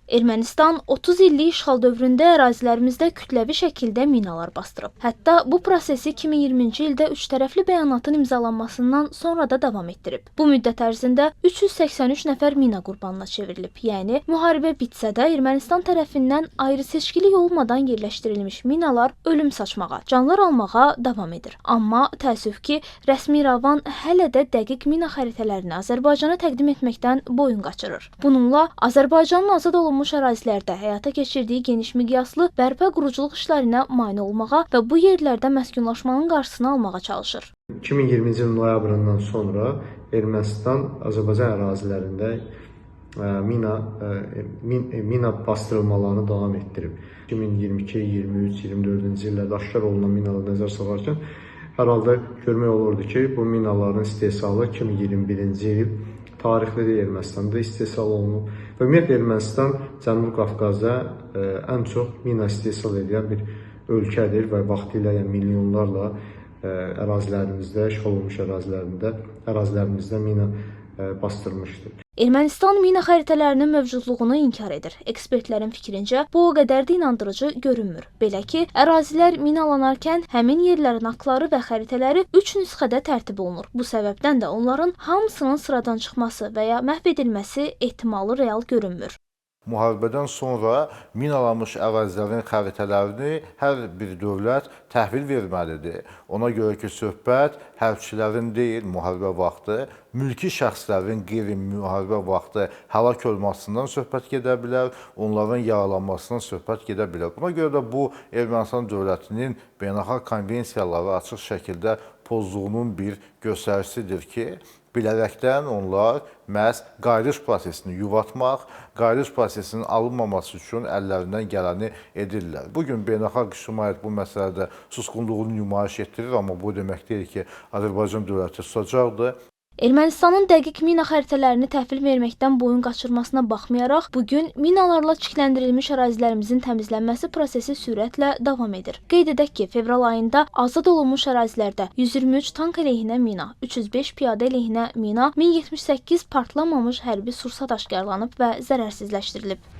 Ermənistan 30 illik işğal dövründə ərazilərimizdə kütləvi şəkildə minalar bastırıb. Hətta bu prosesi 2020-ci ildə üçtərəfli bəyanatın imzalanmasından sonra da davam etdirib. Bu müddət ərzində 383 nəfər mina qurbanına çevrilib. Yəni müharibə bitsə də Ermənistan tərəfindən ayrı-seçkilik olmadan yerləşdirilmiş minalar ölüm saçmağa, canlar almağa davam edir. Amma təəssüf ki, rəsmi İrəvan hələ də dəqiq mina xəritələrini Azərbaycana təqdim etməkdən boyun qaçırır. Bununla Azərbaycanın azad olunmuş ərazilərdə həyata keçirdiyi geniş miqyaslı bərpa quruculuq işlərinə mane olmağa və bu yerlərdə məskunlaşmanın qarşısını almağa çalışır. 2020-ci ilin noyabrından sonra Ermənistan Azərbaycan ərazilərində mina bastırılmalarını davam etdirib. 2022, 23, 24-cü illərdə aşkar olunan minalara nəzər salarkən hər halda görmək olurdu ki, bu minaların istehsalı 2021-ci il tarixli Ermənistanda istehsal olunub və ümumiyyətlə Ermənistan Cənubi Qafqazda ən çox mina istehsal edən bir ölkədir və vaxtilə, yəni milyonlarla ərazilərimizdə, işğal olunmuş ərazilərimizdə mina bastırmışdır. Ermənistan mina xəritələrinin mövcudluğunu inkar edir. Ekspertlərin fikrincə, bu o qədər də inandırıcı görünmür. Belə ki, ərazilər minalanarkən həmin yerlərin aktları və xəritələri 3 nüsxədə tərtib olunur. Bu səbəbdən də onların hamısının sıradan çıxması və ya məhv edilməsi ehtimalı real görünmür. Müharibədən sonra minalanmış ərazilərin xəritələrini hər bir dövlət təhvil verməlidir. Ona görə ki, söhbət hərbçilərin deyil, müharibə vaxtı, mülki şəxslərin qeyri-müharibə vaxtı həlak olmasından söhbət gedə bilər, onların yaralanmasından söhbət gedə bilər. Buna görə də bu, Ermənistan dövlətinin beynəlxalq konvensiyaları açıq şəkildə pozduğunun bir göstəricisidir ki, bilərəkdən onlar məhz qayıdış prosesini yuvatmaq, qayıdış prosesinin alınmaması üçün əllərindən gələni edirlər. Bugün beynəlxalq ictimaiyyət bu məsələdə susqunluğunu nümayiş etdirir, amma bu demək deyil ki, Azərbaycan dövləti susacaqdır. Ermənistanın dəqiq mina xəritələrini təhvil verməkdən boyun qaçırmasına baxmayaraq, bugün minalarla çikləndirilmiş ərazilərimizin təmizlənməsi prosesi sürətlə davam edir. Qeyd edək ki, fevral ayında azad olunmuş ərazilərdə 123 tank əleyhinə mina, 305 piyada əleyhinə mina, 1078 partlamamış hərbi sursat aşkarlanıb və zərərsizləşdirilib.